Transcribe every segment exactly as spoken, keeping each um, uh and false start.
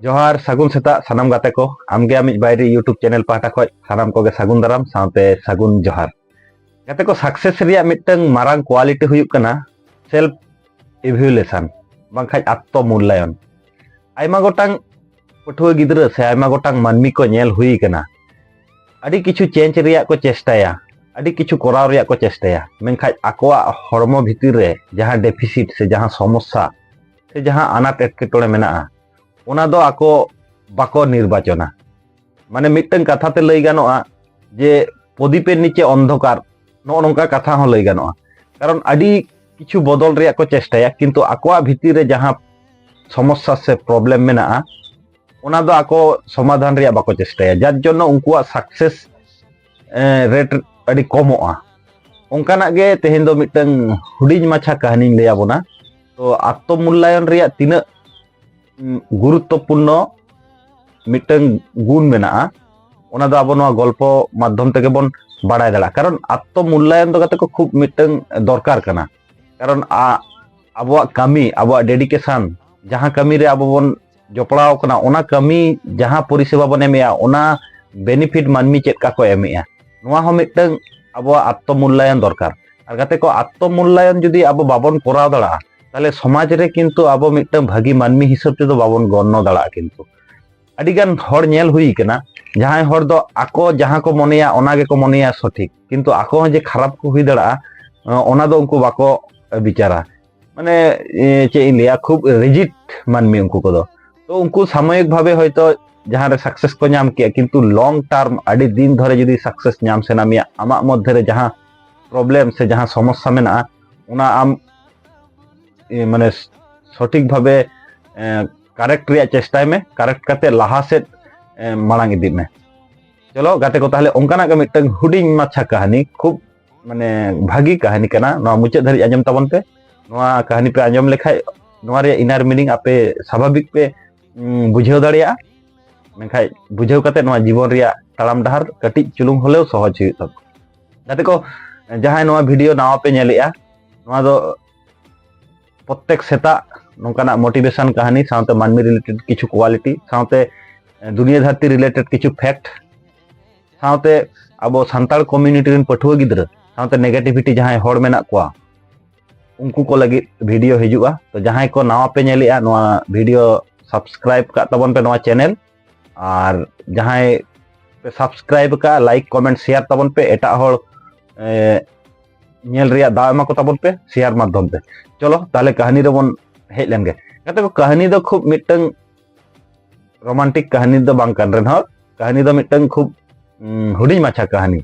ᱡᱚᱦᱟᱨ, ᱥᱟᱹᱜᱩᱱ ᱥᱮᱛᱟᱜ ᱥᱟᱱᱟᱢ ᱜᱟᱛᱮ ᱠᱚ᱾ ᱟᱢᱜᱮ ᱟᱢᱤᱡ ᱵᱟᱭᱨᱤ YouTube ᱪᱮᱱᱮᱞ ᱯᱟᱦᱴᱟ ᱠᱷᱚᱱ ᱥᱟᱱᱟᱢ ᱠᱚᱜᱮ ᱥᱟᱹᱜᱩᱱ ᱫᱟᱨᱟᱢ ᱥᱟᱶᱛᱮ ᱥᱟᱹᱜᱩᱱ ᱡᱚᱦᱟᱨ᱾ ᱜᱟᱛᱮ ᱠᱚ, ᱥᱟᱠᱥᱮᱥ ᱨᱮᱭᱟᱜ ᱢᱤᱫᱴᱟᱝ ᱢᱟᱨᱟᱝ ᱠᱳᱣᱟᱞᱤᱴᱤ ᱦᱩᱭᱩᱜ ᱠᱟᱱᱟ ᱥᱮᱞᱯ ᱤᱵᱷᱤᱭᱩᱞᱮᱥᱚᱱ, ᱵᱟᱝᱠᱷᱟᱱ ᱟᱛᱛᱚ ᱢᱩᱞᱞᱟᱭᱚᱱ᱾ ᱟᱭᱢᱟ ᱜᱚᱴᱟᱝ ᱯᱟᱹᱴᱷᱩᱣᱟᱹ ᱜᱤᱫᱽᱨᱟᱹ ᱥᱮ ᱟᱭᱢᱟ ᱜᱚᱴᱟᱝ ᱢᱟᱹᱱᱢᱤ ᱠᱚ ᱧᱮᱞ ᱦᱩᱭ ᱠᱟᱱᱟ, ᱟᱹᱰᱤ ᱠᱤᱪᱷᱩ ᱪᱮᱧᱡᱽ ᱨᱮᱭᱟᱜ ᱠᱚ ᱪᱮᱥᱴᱟᱭᱟ, ᱟᱹᱰᱤ ᱠᱤᱪᱷᱩ ᱠᱚᱨᱟᱣ ᱨᱮᱭᱟᱜ ᱠᱚ ᱪᱮᱥᱴᱟᱭᱟ, ᱢᱮᱱᱠᱷᱟᱱ ᱟᱠᱚᱣᱟᱜ ᱦᱚᱲᱢᱚ ᱵᱷᱤᱛᱤᱨ ᱨᱮ ᱡᱟᱦᱟᱸ ᱰᱮᱯᱷᱤᱥᱤᱴ ᱥᱮ ᱡᱟᱦᱟᱸ ᱥᱚᱢᱚᱥᱥᱟ ᱥᱮ ᱡᱟᱦᱟᱸ ᱟᱱᱟᱴ ᱮᱴᱠᱮᱴᱚᱬᱮ ᱢᱮᱱᱟᱜᱼᱟ, ᱚᱱᱟ ᱫᱚ ᱟᱠᱚ ᱵᱟᱠᱚ ᱱᱤᱨᱵᱟᱪᱚᱱᱟ᱾ ᱢᱟᱱᱮ, ᱢᱤᱫᱴᱟᱝ ᱠᱟᱛᱷᱟ ᱛᱮ ᱞᱟᱹᱭ ᱜᱟᱱᱚᱜᱼᱟ ᱡᱮ ᱯᱨᱚᱫᱤᱯᱮᱨ ᱱᱤᱪᱮ ᱚᱱᱫᱷᱚᱠᱟᱨ, ᱱᱚᱜᱼᱚ ᱱᱚᱝᱠᱟ ᱠᱟᱛᱷᱟ ᱦᱚᱸ ᱞᱟᱹᱭ ᱜᱟᱱᱚᱜᱼᱟ᱾ ᱠᱟᱨᱚᱱ ᱟᱹᱰᱤ ᱠᱤᱪᱷᱩ ᱵᱚᱫᱚᱞ ᱨᱮᱭᱟᱜ ᱠᱚ ᱪᱮᱥᱴᱟᱭᱟ, ᱠᱤᱱᱛᱩ ᱟᱠᱚᱣᱟᱜ ᱵᱷᱤᱛᱤᱨ ᱨᱮ ᱡᱟᱦᱟᱸ ᱥᱚᱢᱚᱥᱥᱟ ᱥᱮ ᱯᱨᱚᱵᱞᱮᱢ ᱢᱮᱱᱟᱜᱼᱟ, ᱚᱱᱟ ᱫᱚ ᱟᱠᱚ ᱥᱚᱢᱟᱫᱷᱟᱱ ᱨᱮᱭᱟᱜ ᱵᱟᱠᱚ ᱪᱮᱥᱴᱟᱭᱟ, ᱡᱟᱨ ᱡᱚᱱᱱᱚ ᱩᱱᱠᱩᱣᱟᱜ ᱥᱟᱠᱥᱮᱥ ᱨᱮᱴ ᱟᱹᱰᱤ ᱠᱚᱢᱚᱜᱼᱟ᱾ ᱚᱱᱠᱟᱱᱟᱜ ᱜᱮ ᱛᱮᱦᱮᱧ ᱫᱚ ᱢᱤᱫᱴᱟᱝ ᱦᱩᱰᱤᱧ ᱢᱟᱪᱷᱟ ᱠᱟᱹᱦᱱᱤᱧ ᱞᱟᱹᱭ ᱟᱵᱚᱱᱟ᱾ ᱛᱚ, ᱟᱛᱛᱚ ᱢᱩᱞᱞᱟᱭᱚᱱ ᱨᱮᱭᱟᱜ ᱛᱤᱱᱟᱹᱜ ᱩᱢ, ᱜᱩᱨᱩᱛᱛᱚᱯᱩᱨᱱᱚ ᱢᱤᱫᱴᱟᱝ ᱜᱩᱱ ᱢᱮᱱᱟᱜᱼᱟ, ᱚᱱᱟ ᱫᱚ ᱟᱵᱚ ᱱᱚᱣᱟ ᱜᱚᱞᱯᱚ ᱢᱟᱫᱽᱫᱷᱚᱢ ᱛᱮᱜᱮ ᱵᱚᱱ ᱵᱟᱲᱟᱭ ᱫᱟᱲᱮᱭᱟᱜᱼᱟ᱾ ᱠᱟᱨᱚᱱ ᱟᱛᱛᱚ ᱢᱩᱞᱞᱟᱭᱚᱱ ᱫᱚ ᱜᱟᱛᱮ ᱠᱚ ᱠᱷᱩᱵ ᱢᱤᱫᱴᱟᱝ ᱫᱚᱨᱠᱟᱨ ᱠᱟᱱᱟ᱾ ᱠᱟᱨᱚᱱ ᱟ-, ᱟᱵᱚᱣᱟᱜ ᱠᱟᱹᱢᱤ, ᱟᱵᱚᱣᱟᱜ ᱰᱮᱰᱤᱠᱮᱥᱚᱱ, ᱡᱟᱦᱟᱸ ᱠᱟᱹᱢᱤ ᱨᱮ ᱟᱵᱚ ᱵᱚᱱ ᱡᱚᱯᱲᱟᱣ ᱠᱟᱱᱟ, ᱚᱱᱟ ᱠᱟᱹᱢᱤ ᱡᱟᱦᱟᱸ ᱯᱚᱨᱤᱥᱮᱵᱟ ᱵᱚᱱ ᱮᱢᱮᱜᱼᱟ, ᱚᱱᱟ ᱵᱮᱱᱤᱯᱷᱤᱴ ᱢᱟᱹᱱᱢᱤ ᱪᱮᱫ ᱞᱮᱠᱟ ᱠᱚ ᱮᱢᱮᱜᱼᱟ, ᱱᱚᱣᱟ ᱦᱚᱸ ᱢᱤᱫᱴᱟᱝ ᱟᱵᱚᱣᱟᱜ ᱟᱛᱛᱚ ᱢᱩᱞᱞᱟᱭᱚᱱ ᱫᱚᱨᱠᱟᱨ᱾ ᱟᱨ ᱜᱟᱛᱮ ᱠᱚ, ᱟᱛᱛᱚ ᱢᱩᱞᱞᱟᱭᱚᱱ ᱡᱩᱫᱤ ᱟᱵᱚ ᱵᱟᱵᱚᱱ ᱠᱚᱨᱟᱣ ᱫᱟᱲᱮᱭᱟᱜᱼᱟ, ᱛᱟᱦᱚᱞᱮ ᱥᱚᱢᱟᱡᱽ ᱨᱮ ᱠᱤᱱᱛᱩ ᱟᱵᱚ ᱢᱤᱫᱴᱟᱝ ᱵᱷᱟᱹᱜᱤ ᱢᱟᱹᱱᱢᱤ ᱦᱤᱥᱟᱹᱵ ᱛᱮᱫᱚ ᱵᱟᱵᱚᱱ ᱜᱚᱱᱱᱚ ᱫᱟᱲᱮᱭᱟᱜᱼᱟ᱾ ᱠᱤᱱᱛᱩ ᱟᱹᱰᱤᱜᱟᱱ ᱦᱚᱲ ᱧᱮᱞ ᱦᱩᱭ ᱠᱟᱱᱟ, ᱡᱟᱦᱟᱸᱭ ᱦᱚᱲ ᱫᱚ ᱟᱠᱚ ᱡᱟᱦᱟᱸ ᱠᱚ ᱢᱚᱱᱮᱭᱟ ᱚᱱᱟ ᱜᱮᱠᱚ ᱢᱚᱱᱮᱭᱟ ᱥᱚᱴᱷᱤᱠ, ᱠᱤᱱᱛᱩ ᱟᱠᱚ ᱦᱚᱸ ᱡᱮ ᱠᱷᱟᱨᱟᱯ ᱠᱚ ᱦᱩᱭ ᱫᱟᱲᱮᱭᱟᱜᱼᱟ, ᱚᱱᱟ ᱫᱚ ᱩᱱᱠᱩ ᱵᱟᱠᱚ ᱵᱤᱪᱟᱨᱟ᱾ ᱢᱟᱱᱮ, ᱮ, ᱪᱮᱫ ᱤᱧ ᱞᱟᱹᱭᱟ, ᱠᱷᱩᱵ ᱨᱤᱡᱤᱰ ᱢᱟᱹᱱᱢᱤ ᱩᱱᱠᱩ ᱠᱚᱫᱚ᱾ ᱛᱚ, ᱩᱱᱠᱩ ᱥᱟᱢᱚᱭᱤᱠ ᱵᱷᱟᱵᱮ ᱦᱚᱭᱛᱚ ᱡᱟᱦᱟᱸ ᱨᱮ ᱥᱟᱠᱥᱮᱥ ᱠᱚ ᱧᱟᱢ ᱠᱮᱜᱼᱟ, ᱠᱤᱱᱛᱩ ᱞᱚᱝ ᱴᱟᱨᱢ, ᱟᱹᱰᱤ ᱫᱤᱱ ᱫᱷᱚᱨᱮ ᱡᱩᱫᱤ ᱥᱟᱠᱥᱮᱥ ᱧᱟᱢ ᱥᱟᱱᱟ ᱢᱮᱭᱟ, ᱟᱢᱟᱜ ᱢᱚᱫᱽᱫᱷᱮ ᱨᱮ ᱡᱟᱦᱟᱸ ᱯᱨᱚᱵᱞᱮᱢ ᱥᱮ ᱡᱟᱦᱟᱸ ᱥᱚᱢᱚᱥᱥᱟ ᱢᱮᱱᱟᱜᱼᱟ, ᱚᱱᱟ ᱟᱢ, ᱮ, ᱢᱟᱱᱮ, ᱥᱚᱴᱷᱤᱠ ᱵᱷᱟᱵᱮ ᱠᱟᱨᱮᱠᱴ ᱨᱮᱭᱟᱜ ᱪᱮᱥᱴᱟᱭ ᱢᱮ, ᱠᱟᱨᱮᱠᱴ ᱠᱟᱛᱮ ᱞᱟᱦᱟ ᱥᱮᱫ, ᱮ, ᱢᱟᱲᱟᱝ ᱤᱫᱤᱜ ᱢᱮ᱾ ᱪᱚᱞᱚ ᱜᱟᱛᱮ ᱠᱚ, ᱛᱟᱦᱚᱞᱮ ᱚᱱᱠᱟᱱᱟᱜ ᱜᱮ ᱢᱤᱫᱴᱟᱝ ᱦᱩᱰᱤᱧ ᱢᱟᱪᱷᱟ ᱠᱟᱹᱦᱱᱤ, ᱠᱷᱩᱵ ᱢᱟᱱᱮ ᱵᱷᱟᱹᱜᱤ ᱠᱟᱹᱦᱱᱤ ᱠᱟᱱᱟ, ᱱᱚᱣᱟ ᱢᱩᱪᱟᱹᱫ ᱫᱷᱟᱹᱨᱤᱡ ᱟᱸᱡᱚᱢ ᱛᱟᱵᱚᱱ ᱯᱮ᱾ ᱱᱚᱣᱟ ᱠᱟᱹᱦᱱᱤ ᱯᱮ ᱟᱸᱡᱚᱢ ᱞᱮᱠᱷᱟᱡ ᱱᱚᱣᱟ ᱨᱮᱭᱟᱜ ᱤᱱᱟᱨ ᱢᱤᱱᱤᱝ ᱟᱯᱮ ᱥᱟᱵᱷᱟᱵᱤᱠ ᱯᱮ, ᱩᱢ, ᱵᱩᱡᱷᱟᱹᱣ ᱫᱟᱲᱮᱭᱟᱜᱼᱟ᱾ ᱢᱮᱱᱠᱷᱟᱡ ᱵᱩᱡᱷᱟᱹᱣ ᱠᱟᱛᱮ ᱱᱚᱣᱟ ᱡᱤᱵᱚᱱ ᱨᱮᱭᱟᱜ ᱛᱟᱲᱟᱢ ᱰᱟᱦᱟᱨ ᱠᱟᱹᱴᱤᱡ ᱪᱩᱞᱩᱝ ᱦᱚᱞᱮᱣ ᱥᱚᱦᱚᱡ ᱦᱩᱭᱩᱜ ᱛᱟᱵᱚᱱᱟ᱾ ᱜᱟᱛᱮ ᱠᱚ, ᱡᱟᱦᱟᱸᱭ ᱱᱚᱣᱟ ᱵᱷᱤᱰᱤᱭᱳ ᱱᱟᱣᱟ ᱯᱮ ᱧᱮᱞᱮᱜᱼᱟ, ᱱᱚᱣᱟ ᱫᱚ ᱯᱨᱚᱛᱛᱮᱠ ᱥᱮᱛᱟᱜ ᱱᱚᱝᱠᱟᱱᱟᱜ ᱢᱳᱴᱤᱵᱷᱮᱥᱚᱱ ᱠᱟᱹᱦᱱᱤ ᱥᱟᱶᱛᱮ ᱢᱟᱹᱱᱢᱤ ᱨᱤᱞᱮᱴᱮᱰ ᱠᱤᱪᱷᱩ ᱠᱳᱣᱟᱞᱤᱴᱤ ᱥᱟᱶᱛᱮ ᱫᱩᱱᱤᱭᱟᱹ ᱫᱷᱟᱹᱨᱛᱤ ᱨᱤᱞᱮᱴᱮᱰ ᱠᱤᱪᱷᱩ ᱯᱷᱮᱠᱴ ᱥᱟᱶᱛᱮ ᱟᱵᱚ ᱥᱟᱱᱛᱟᱲ ᱠᱚᱢᱤᱭᱩᱱᱤᱴᱤ ᱨᱮᱱ ᱯᱟᱹᱴᱷᱩᱣᱟᱹ ᱜᱤᱫᱽᱨᱟᱹ ᱥᱟᱶᱛᱮ ᱱᱮᱜᱮᱴᱤᱵᱷᱤᱴᱤ ᱡᱟᱦᱟᱸᱭ ᱦᱚᱲ ᱢᱮᱱᱟᱜ ᱠᱚᱣᱟ, ᱩᱱᱠᱩ ᱠᱚ ᱞᱟᱹᱜᱤᱫ ᱵᱷᱤᱰᱤᱭᱳ ᱦᱤᱡᱩᱜᱼᱟ᱾ ᱛᱚ ᱡᱟᱦᱟᱸᱭ ᱠᱚ ᱱᱟᱣᱟ ᱯᱮ ᱧᱮᱞᱮᱜᱼᱟ, ᱱᱚᱣᱟ ᱵᱷᱤᱰᱤᱭᱳ ᱥᱟᱵᱥᱠᱨᱟᱭᱤᱵ ᱠᱟᱜ ᱛᱟᱵᱚᱱ ᱯᱮ ᱱᱚᱣᱟ ᱪᱮᱱᱮᱞ᱾ ᱟᱨ ᱡᱟᱦᱟᱸᱭ ᱯᱮ ᱥᱟᱵᱥᱠᱨᱟᱭᱤᱵ ᱠᱟᱜᱼᱟ, ᱞᱟᱭᱤᱠ, ᱠᱚᱢᱮᱱᱴ, ᱥᱮᱭᱟᱨ ᱛᱟᱵᱚᱱ ᱯᱮ, ᱮᱴᱟᱜ ᱦᱚᱲ ᱮ, ᱧᱮᱞ ᱨᱮᱭᱟᱜ ᱫᱟᱣ ᱮᱢᱟ ᱠᱚ ᱛᱟᱵᱚᱱ ᱯᱮ ᱥᱮᱭᱟᱨ ᱢᱟᱫᱽᱫᱷᱚᱢ ᱛᱮ᱾ ᱪᱚᱞᱚ ᱛᱟᱦᱚᱞᱮ ᱠᱟᱹᱦᱱᱤ ᱨᱮᱵᱚᱱ ᱦᱮᱡ ᱞᱮᱱ ᱜᱮ᱾ ᱜᱟᱛᱮ ᱠᱚ, ᱠᱟᱹᱦᱱᱤ ᱫᱚ ᱠᱷᱩᱵ ᱢᱤᱫᱴᱟᱝ ᱨᱳᱢᱟᱱᱴᱤᱠ ᱠᱟᱹᱦᱱᱤ ᱫᱚ ᱵᱟᱝ ᱠᱟᱱ ᱨᱮᱦᱚᱸ, ᱠᱟᱹᱦᱱᱤ ᱫᱚ ᱢᱤᱫᱴᱟᱝ ᱠᱷᱩᱵ ᱩᱢ, ᱦᱩᱰᱤᱧ ᱢᱟᱪᱷᱟ ᱠᱟᱹᱦᱱᱤ᱾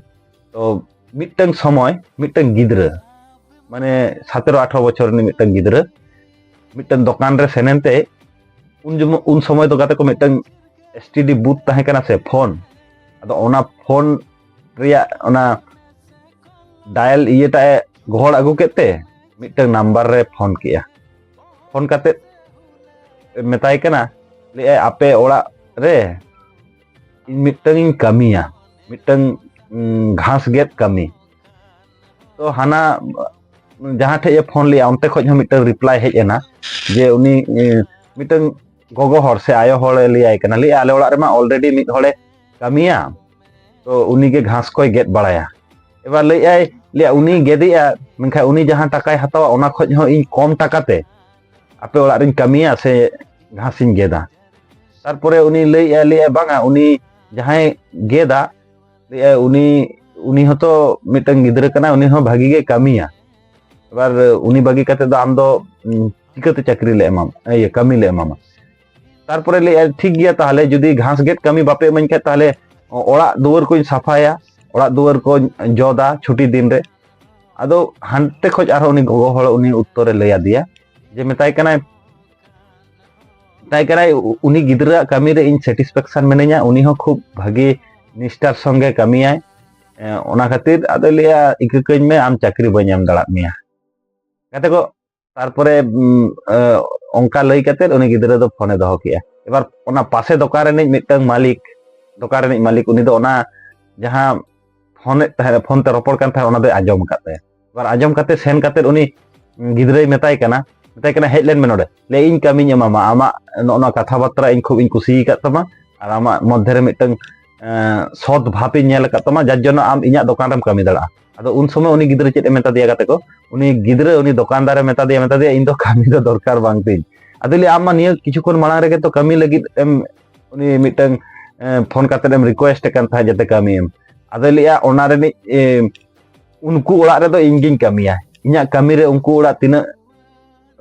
ᱛᱚ ᱢᱤᱫᱴᱟᱝ ᱥᱚᱢᱚᱭ ᱢᱤᱫᱴᱟᱝ ᱜᱤᱫᱽᱨᱟᱹ, ᱢᱟᱱᱮ ᱥᱟᱛᱮᱨᱚ ᱟᱴᱷᱮᱨᱚ ᱵᱚᱪᱷᱚᱨ ᱨᱤᱱᱤᱡ ᱢᱤᱫᱴᱟᱝ ᱜᱤᱫᱽᱨᱟᱹ ᱢᱤᱫᱴᱟᱝ ᱫᱚᱠᱟᱱ ᱨᱮ ᱥᱮᱱ ᱮᱱᱛᱮ ᱩᱱ ᱡᱚᱢᱚ-, ᱩᱱ ᱥᱚᱢᱚᱭ ᱫᱚ ᱜᱟᱛᱮ ᱠᱚ ᱢᱤᱫᱴᱟᱝ ᱮᱥ ᱴᱤ ᱰᱤ ᱵᱩᱛᱷ ᱛᱟᱦᱮᱸ ᱠᱟᱱᱟ ᱥᱮ ᱯᱷᱳᱱ᱾ ᱟᱫᱚ ᱚᱱᱟ ᱯᱷᱳᱱ ᱨᱮᱭᱟᱜ ᱚᱱᱟ ᱰᱟᱭᱟᱞ ᱤᱭᱟᱹᱴᱟᱜ ᱮ ᱜᱚᱦᱚᱲ ᱟᱹᱜᱩ ᱠᱮᱫ ᱛᱮ ᱢᱤᱫᱴᱟᱝ ᱱᱟᱢᱵᱟᱨ ᱨᱮ ᱯᱷᱳᱱ ᱠᱮᱜᱼᱟ᱾ ᱯᱷᱳᱱ ᱠᱟᱛᱮᱫ ᱢᱮᱛᱟᱭ ᱠᱟᱱᱟ, ᱞᱟᱹᱭᱟᱭ, "ᱟᱯᱮ ᱚᱲᱟᱜ ᱨᱮ ᱤᱧ ᱢᱤᱫᱴᱟᱝ ᱤᱧ ᱠᱟᱹᱢᱤᱭᱟ, ᱢᱤᱫᱴᱟᱝ ᱩᱸ, ᱜᱷᱟᱥ ᱜᱮᱫ ᱠᱟᱹᱢᱤ᱾" ᱛᱚ ᱦᱟᱱᱟ ᱡᱟᱦᱟᱸ ᱴᱷᱮᱡ ᱮ ᱯᱷᱳᱱ ᱞᱮᱜᱼᱟ ᱚᱱᱛᱮ ᱠᱷᱚᱡ ᱦᱚᱸ ᱢᱤᱫᱴᱟᱝ ᱨᱤᱯᱞᱟᱭ ᱦᱮᱡ ᱮᱱᱟ ᱡᱮ ᱩᱱᱤ ᱮ, ᱢᱤᱫᱴᱟᱝ ᱜᱚᱜᱚ ᱦᱚᱲ ᱥᱮ ᱟᱭᱳ ᱦᱚᱲᱮ ᱞᱟᱹᱭᱟᱭ ᱠᱟᱱᱟ, ᱞᱟᱹᱭᱟ, "ᱟᱞᱮ ᱚᱲᱟᱜ ᱨᱮᱢᱟ ᱚᱞᱨᱮᱰᱤ ᱢᱤᱫ ᱦᱚᱲᱮ ᱠᱟᱹᱢᱤᱭᱟ, ᱛᱚ ᱩᱱᱤᱜᱮ ᱜᱷᱟᱥ ᱠᱚᱭ ᱜᱮᱫ ᱵᱟᱲᱟᱭᱟ᱾" ᱮᱵᱟᱨ ᱞᱟᱹᱭᱟᱭ, ᱞᱟᱹᱭᱟ, "ᱩᱱᱤ ᱜᱮᱫᱮᱜᱼᱟ, ᱢᱮᱱᱠᱷᱟᱱ ᱩᱱᱤ ᱡᱟᱦᱟᱸ ᱴᱟᱠᱟᱭ ᱦᱟᱛᱟᱣᱟ ᱚᱱᱟ ᱠᱷᱚᱡ ᱦᱚᱸ ᱤᱧ ᱠᱚᱢ ᱴᱟᱠᱟᱛᱮ ᱟᱯᱮ ᱚᱲᱟᱜ ᱨᱤᱧ ᱠᱟᱹᱢᱤᱭᱟ ᱥᱮ ᱜᱷᱟᱥᱤᱧ ᱜᱮᱫᱟ?" ᱛᱟᱨᱯᱚᱨᱮ ᱩᱱᱤ ᱞᱟᱹᱭᱮᱜᱼᱟ, ᱞᱟᱹᱭᱮᱜᱼᱟ, "ᱵᱟᱝᱟ, ᱩᱱᱤ ᱡᱟᱦᱟᱸᱭ ᱜᱮᱫᱟ, ᱞᱟᱹᱭᱮᱜᱼᱟ, ᱩᱱᱤ, ᱩᱱᱤ ᱦᱚᱸᱛᱚ ᱢᱤᱫᱴᱟᱝ ᱜᱤᱫᱽᱨᱟᱹ ᱠᱟᱱᱟᱭ, ᱩᱱᱤ ᱦᱚᱸ ᱵᱷᱟᱹᱜᱤ ᱜᱮ ᱠᱟᱹᱢᱤᱭᱟ᱾ ᱮᱵᱟᱨ ᱩᱱᱤ ᱵᱟᱹᱜᱤ ᱠᱟᱛᱮ ᱫᱚ ᱟᱢ ᱫᱚ, ᱩᱢ, ᱪᱤᱠᱟᱹᱛᱮ ᱪᱟᱹᱠᱨᱤ ᱞᱮ ᱮᱢᱟᱢᱟ, ᱤᱭᱟᱹ, ᱠᱟᱹᱢᱤ ᱞᱮ ᱮᱢᱟᱢᱟ?" ᱛᱟᱨᱯᱚᱨᱮ ᱞᱟᱹᱭᱮᱜᱼᱟ, "ᱴᱷᱤᱠ ᱜᱮᱭᱟ, ᱛᱟᱦᱚᱞᱮ ᱡᱩᱫᱤ ᱜᱷᱟᱥ ᱜᱮᱫ ᱠᱟᱹᱢᱤ ᱵᱟᱯᱮ ᱤᱢᱟᱹᱧ ᱠᱷᱟᱡ, ᱛᱟᱦᱚᱞᱮ ᱚᱲᱟᱜ ᱫᱩᱣᱟᱹᱨ ᱠᱚᱧ ᱥᱟᱯᱷᱟᱭᱟ, ᱚᱲᱟᱜ ᱫᱩᱣᱟᱹᱨ ᱠᱚᱧ ᱡᱚᱫᱟ ᱪᱷᱩᱴᱤ ᱫᱤᱱ ᱨᱮ᱾" ᱟᱫᱚ ᱦᱟᱱᱛᱮ ᱠᱷᱚᱡ ᱟᱨᱦᱚᱸ ᱩᱱᱤ ᱜᱚᱜᱚ ᱦᱚᱲ ᱩᱱᱤ ᱩᱛᱛᱚᱨᱮ ᱞᱟᱹᱭ ᱟᱫᱮᱭᱟ ᱡᱮ, ᱢᱮᱛᱟᱭ ᱠᱟᱱᱟᱭ, ᱢᱮᱛᱟᱭ ᱠᱟᱱᱟᱭ, "ᱩ-, ᱩᱱᱤ ᱜᱤᱫᱽᱨᱟᱹᱣᱟᱜ ᱠᱟᱹᱢᱤ ᱨᱮ ᱤᱧ ᱥᱮᱴᱤᱥᱯᱷᱮᱠᱥᱚᱱ ᱢᱤᱱᱟᱹᱧᱟ, ᱩᱱᱤ ᱦᱚᱸ ᱠᱷᱩᱵ ᱵᱷᱟᱹᱜᱤ ᱱᱤᱥᱴᱟᱨ ᱥᱚᱸᱜᱮ ᱠᱟᱹᱢᱤᱭᱟᱭ᱾ ᱮ, ᱚᱱᱟ ᱠᱷᱟᱹᱛᱤᱨ ᱟᱫᱚᱭ ᱞᱟᱹᱭᱟ, ᱤᱠᱟᱹ ᱠᱟᱹᱧ ᱢᱮ, ᱟᱢ ᱪᱟᱹᱠᱨᱤ ᱵᱟᱹᱧ ᱮᱢ ᱫᱟᱲᱮᱭᱟᱜ ᱢᱮᱭᱟ᱾" ᱜᱟᱛᱮ ᱠᱚ, ᱛᱟᱨᱯᱚᱨᱮ, ᱩᱢ, ᱮ, ᱚᱱᱠᱟ ᱞᱟᱹᱭ ᱠᱟᱛᱮᱫ ᱩᱱᱤ ᱜᱤᱫᱽᱨᱟᱹ ᱫᱚ ᱯᱷᱳᱱᱮ ᱫᱚᱦᱚ ᱠᱮᱜᱼᱟ᱾ ᱮᱵᱟᱨ ᱚᱱᱟ ᱯᱟᱥᱮ ᱫᱚᱠᱟᱱ ᱨᱤᱱᱤᱡ ᱢᱤᱫᱴᱟᱝ ᱢᱟᱹᱞᱤᱠ, ᱫᱚᱠᱟᱱ ᱨᱤᱱᱤᱡ ᱢᱟᱹᱞᱤᱠ, ᱩᱱᱤ ᱫᱚ ᱚᱱᱟ ᱡᱟᱦᱟᱸ ᱯᱷᱳᱱᱮᱫ ᱛᱟᱦᱮᱸᱫ, ᱯᱷᱳᱱ ᱛᱮ ᱨᱚᱯᱚᱲ ᱠᱟᱱ ᱛᱟᱦᱮᱸᱫ, ᱚᱱᱟ ᱫᱚᱭ ᱟᱸᱡᱚᱢ ᱟᱠᱟᱫ ᱛᱟᱭᱟ᱾ ᱮᱵᱟᱨ ᱟᱸᱡᱚᱢ ᱠᱟᱛᱮ ᱥᱮᱱ ᱠᱟᱛᱮᱫ ᱩᱱᱤ ᱜᱤᱫᱽᱨᱟᱹᱭ ᱢᱮᱛᱟᱭ ᱠᱟᱱᱟ, ᱢᱮᱛᱟᱭ ᱠᱟᱱᱟ, "ᱦᱮᱡ ᱞᱮᱱ ᱢᱮ ᱱᱚᱰᱮ, ᱞᱟᱹᱭ ᱤᱧ ᱠᱟᱹᱢᱤᱧ ᱮᱢᱟᱢᱟ, ᱟᱢᱟᱜ ᱱᱚᱜᱼᱚ ᱱᱚᱣᱟ ᱠᱟᱛᱷᱟ ᱵᱟᱨᱛᱟ ᱤᱧ ᱠᱷᱩᱵ ᱤᱧ ᱠᱩᱥᱤ ᱟᱠᱟᱫ ᱛᱟᱢᱟ, ᱟᱨ ᱟᱢᱟᱜ ᱢᱚᱫᱽᱫᱷᱮ ᱨᱮ ᱢᱤᱫᱴᱟᱝ ᱮᱸ, ᱥᱚᱛ ᱵᱷᱟᱵᱽ ᱤᱧ ᱧᱮᱞ ᱟᱠᱟᱫ ᱛᱟᱢᱟ, ᱡᱟᱨ ᱡᱚᱱᱱᱚ ᱟᱢ ᱤᱧᱟᱹᱜ ᱫᱚᱠᱟᱱ ᱨᱮᱢ ᱠᱟᱹᱢᱤ ᱫᱟᱲᱮᱭᱟᱜᱼᱟ᱾" ᱟᱫᱚ ᱩᱱ ᱥᱚᱢᱚᱭ ᱩᱱᱤ ᱜᱤᱫᱽᱨᱟᱹ ᱪᱮᱫ ᱮ ᱢᱮᱛᱟ ᱫᱮᱭᱟ ᱜᱟᱛᱮ ᱠᱚ? ᱩᱱᱤ ᱜᱤᱫᱽᱨᱟᱹ ᱩᱱᱤ ᱫᱚᱠᱟᱱᱫᱟᱨᱮ ᱢᱮᱛᱟ ᱫᱮᱭᱟ, ᱢᱮᱛᱟ ᱫᱮᱭᱟ, "ᱤᱧ ᱫᱚ ᱠᱟᱹᱢᱤ ᱫᱚ ᱫᱚᱨᱠᱟᱨ ᱵᱟᱝ ᱛᱤᱧ᱾" ᱟᱫᱚ ᱞᱟᱹᱭᱟ, "ᱟᱢ ᱢᱟ ᱱᱤᱭᱟᱹ ᱠᱤᱪᱷᱩ ᱠᱷᱚᱱ ᱢᱟᱲᱟᱝ ᱨᱮᱜᱮ ᱛᱚ ᱠᱟᱹᱢᱤ ᱞᱟᱹᱜᱤᱫ ᱮᱢ ᱩᱱᱤ ᱢᱤᱫᱴᱟᱝ ᱮᱸ, ᱯᱷᱳᱱ ᱠᱟᱛᱮ ᱮᱢ ᱨᱤᱠᱩᱭᱮᱥᱴ ᱮ ᱠᱟᱱ ᱛᱟᱦᱮᱸᱫ ᱡᱟᱛᱮ ᱠᱟᱹᱢᱤ ᱮᱢ᱾" ᱟᱫᱚᱭ ᱞᱟᱹᱭᱟ, "ᱚᱱᱟ ᱨᱤᱱᱤᱡ ᱮᱸ, ᱩᱱᱠᱩ ᱚᱲᱟᱜ ᱨᱮᱫᱚ ᱤᱧ ᱜᱤᱧ ᱠᱟᱹᱢᱤᱭᱟ, ᱤᱧᱟᱹᱜ ᱠᱟᱹᱢᱤ ᱨᱮ ᱩᱱᱠᱩ ᱚᱲᱟᱜ ᱛᱤᱱᱟᱹᱜ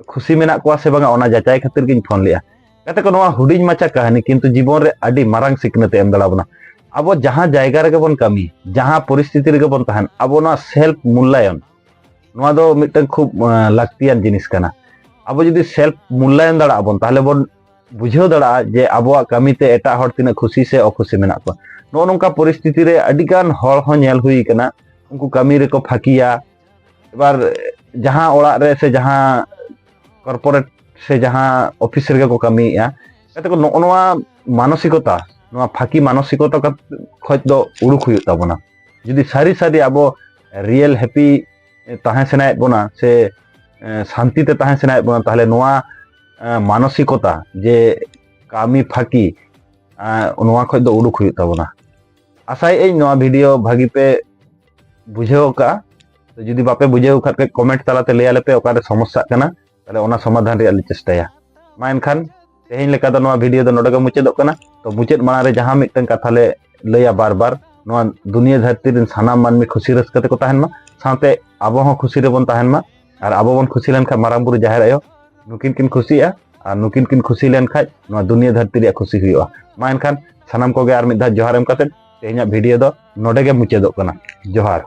ᱠᱷᱩᱥᱤ ᱢᱮᱱᱟᱜ ᱠᱚᱣᱟ ᱥᱮ ᱵᱟᱝᱟ ᱚᱱᱟ ᱡᱟᱪᱟᱭ ᱠᱷᱟᱹᱛᱤᱨ ᱜᱤᱧ ᱯᱷᱳᱱ ᱞᱮᱜᱼᱟ᱾" ᱜᱟᱛᱮ ᱠᱚ, ᱱᱚᱣᱟ ᱦᱩᱰᱤᱧ ᱢᱟᱪᱷᱟ ᱠᱟᱹᱦᱱᱤ ᱠᱤᱱᱛᱩ ᱡᱤᱵᱚᱱ ᱨᱮ ᱟᱹᱰᱤ ᱢᱟᱨᱟᱝ ᱥᱤᱠᱷᱱᱟᱹᱛ ᱮ ᱮᱢ ᱫᱟᱲᱮ ᱟᱵᱚᱱᱟ᱾ ᱟᱵᱚ ᱡᱟᱦᱟᱸ ᱡᱟᱭᱜᱟ ᱨᱮᱜᱮ ᱵᱚᱱ ᱠᱟᱹᱢᱤ, ᱡᱟᱦᱟᱸ ᱯᱚᱨᱤᱥᱛᱷᱤᱛᱤ ᱨᱮᱜᱮ ᱵᱚᱱ ᱛᱟᱦᱮᱱ, ᱟᱵᱚ ᱱᱚᱣᱟ ᱥᱮᱞᱯ ᱢᱩᱞᱞᱟᱭᱚᱱ, ᱱᱚᱣᱟ ᱫᱚ ᱢᱤᱫᱴᱟᱝ ᱠᱷᱩᱵ ᱟᱸ, ᱞᱟᱹᱠᱛᱤᱭᱟᱱ ᱡᱤᱱᱤᱥ ᱠᱟᱱᱟ᱾ ᱟᱵᱚ ᱡᱩᱫᱤ ᱥᱮᱞᱯ ᱢᱩᱞᱞᱟᱭᱚᱱ ᱫᱟᱲᱮᱭᱟᱜ ᱟᱵᱚᱱ, ᱛᱟᱦᱚᱞᱮ ᱵᱚᱱ ᱵᱩᱡᱷᱟᱹᱣ ᱫᱟᱲᱮᱭᱟᱜᱼᱟ ᱡᱮ ᱟᱵᱚᱣᱟᱜ ᱠᱟᱹᱢᱤᱛᱮ ᱮᱴᱟᱜ ᱦᱚᱲ ᱛᱤᱱᱟᱹᱜ ᱠᱷᱩᱥᱤ ᱥᱮ ᱚᱠᱷᱩᱥᱤ ᱢᱮᱱᱟᱜ ᱠᱚᱣᱟ᱾ ᱱᱚᱜᱼᱚ ᱱᱚᱝᱠᱟ ᱯᱚᱨᱤᱥᱛᱷᱤᱛᱤ ᱨᱮ ᱟᱹᱰᱤᱜᱟᱱ ᱦᱚᱲ ᱦᱚᱸ ᱧᱮᱞ ᱦᱩᱭ ᱠᱟᱱᱟ, ᱩᱱᱠᱩ ᱠᱟᱹᱢᱤ ᱨᱮᱠᱚ ᱯᱷᱟᱹᱠᱤᱭᱟ᱾ ᱮᱵᱟᱨ ᱡᱟᱦᱟᱸ ᱚᱲᱟᱜ ᱨᱮ ᱥᱮ ᱡᱟᱦᱟᱸ ᱠᱚᱨᱯᱳᱨᱮᱴ ᱥᱮ ᱡᱟᱦᱟᱸ ᱚᱯᱷᱤᱥ ᱨᱮᱜᱮ ᱠᱚ ᱠᱟᱹᱢᱤᱭᱮᱫᱼᱟ, ᱜᱟᱛᱮ ᱠᱚ, ᱱᱚᱜᱼᱚ ᱱᱚᱣᱟ ᱢᱟᱱᱚᱥᱤᱠᱚᱛᱟ, ᱱᱚᱣᱟ ᱯᱷᱟᱹᱠᱤ ᱢᱟᱱᱚᱥᱤᱠᱚᱛᱟ ᱠᱷᱚᱡ ᱫᱚ ᱩᱰᱩᱠ ᱦᱩᱭᱩᱜ ᱛᱟᱵᱚᱱᱟ᱾ ᱡᱩᱫᱤ ᱥᱟᱹᱨᱤ ᱥᱟᱹᱨᱤ ᱟᱵᱚ ᱨᱤᱭᱮᱞ ᱦᱮᱯᱤ ᱛᱟᱦᱮᱸ ᱥᱟᱱᱟᱭᱮᱫ ᱵᱚᱱᱟ ᱥᱮ ᱮ, ᱥᱟᱱᱛᱤ ᱛᱮ ᱛᱟᱦᱮᱸ ᱥᱟᱱᱟᱭᱮᱫ ᱵᱚᱱᱟ, ᱛᱟᱦᱚᱞᱮ ᱱᱚᱣᱟ ᱮ, ᱢᱟᱱᱚᱥᱤᱠᱚᱛᱟ ᱡᱮ ᱠᱟᱹᱢᱤ ᱯᱷᱟᱹᱠᱤ, ᱮ, ᱱᱚᱣᱟ ᱠᱷᱚᱡ ᱫᱚ ᱩᱰᱩᱠ ᱦᱩᱭᱩᱜ ᱛᱟᱵᱚᱱᱟ᱾ ᱟᱥᱟᱭᱮᱫ ᱟᱹᱧ ᱱᱚᱣᱟ ᱵᱷᱤᱰᱤᱭᱳ ᱵᱷᱟᱹᱜᱤ ᱯᱮ ᱵᱩᱡᱷᱟᱹᱣ ᱠᱟᱜᱼᱟ᱾ ᱛᱚ ᱡᱩᱫᱤ ᱵᱟᱯᱮ ᱵᱩᱡᱷᱟᱹᱣ ᱠᱷᱟᱡ ᱠᱚᱢᱮᱱᱴ ᱛᱟᱞᱟᱛᱮ ᱞᱟᱹᱭ ᱟᱞᱮ ᱯᱮ ᱚᱠᱟᱨᱮ ᱥᱚᱢᱚᱥᱥᱟᱜ ᱠᱟᱱᱟ, ᱛᱟᱦᱞᱮ ᱚᱱᱟ ᱥᱚᱢᱟᱫᱷᱟᱱ ᱨᱮᱭᱟᱜ ᱞᱮ ᱪᱮᱥᱴᱟᱭᱟ᱾ ᱢᱟ ᱮᱱᱠᱷᱟᱱ ᱛᱮᱦᱮᱧ ᱞᱮᱠᱟ ᱫᱚ ᱱᱚᱣᱟ ᱵᱷᱤᱰᱤᱭᱳ ᱫᱚ ᱱᱚᱰᱮ ᱜᱮ ᱢᱩᱪᱟᱹᱫᱚᱜ ᱠᱟᱱᱟ᱾ ᱛᱚ ᱢᱩᱪᱟᱹᱫ ᱢᱟᱲᱟᱝ ᱨᱮ ᱡᱟᱦᱟᱸ ᱢᱤᱫᱴᱟᱝ ᱠᱟᱛᱷᱟ ᱞᱮ ᱞᱟᱹᱭᱟ ᱵᱟᱨ ᱵᱟᱨ, ᱱᱚᱣᱟ ᱫᱩᱱᱤᱭᱟᱹ ᱫᱷᱟᱹᱨᱛᱤ ᱨᱮᱱ ᱥᱟᱱᱟᱢ ᱢᱟᱹᱱᱢᱤ ᱠᱷᱩᱥᱤ ᱨᱟᱹᱥᱠᱟᱹ ᱛᱮᱠᱚ ᱛᱟᱦᱮᱱ ᱢᱟ, ᱥᱟᱶᱛᱮ ᱟᱵᱚ ᱦᱚᱸ ᱠᱷᱩᱥᱤ ᱨᱮᱵᱚᱱ ᱛᱟᱦᱮᱱ ᱢᱟ᱾ ᱟᱨ ᱟᱵᱚ ᱵᱚᱱ ᱠᱷᱩᱥᱤ ᱞᱮᱱᱠᱷᱟᱱ ᱢᱟᱨᱟᱝ ᱵᱩᱨᱩ ᱡᱟᱦᱮᱨ ᱟᱭᱳ ᱱᱩᱠᱤᱱ ᱠᱤᱱ ᱠᱷᱩᱥᱤᱜᱼᱟ, ᱟᱨ ᱱᱩᱠᱤᱱ ᱠᱤᱱ ᱠᱷᱩᱥᱤ ᱞᱮᱱᱠᱷᱟᱡ ᱱᱚᱣᱟ ᱫᱩᱱᱤᱭᱟᱹ ᱫᱷᱟᱹᱨᱛᱤ ᱨᱮᱭᱟᱜ ᱠᱷᱩᱥᱤ ᱦᱩᱭᱩᱜᱼᱟ᱾ ᱢᱟ ᱮᱱᱠᱷᱟᱱ ᱥᱟᱱᱟᱢ ᱠᱚᱜᱮ ᱟᱨ ᱢᱤᱫ ᱫᱷᱟᱣ ᱡᱚᱦᱟᱨ ᱮᱢ ᱠᱟᱛᱮ ᱛᱮᱦᱮᱧᱟᱜ ᱵᱷᱤᱰᱤᱭᱳ ᱫᱚ ᱱᱚᱰᱮ ᱜᱮ ᱢᱩᱪᱟᱹᱫᱚᱜ ᱠᱟᱱᱟ᱾ ᱡᱚᱦᱟᱨ᱾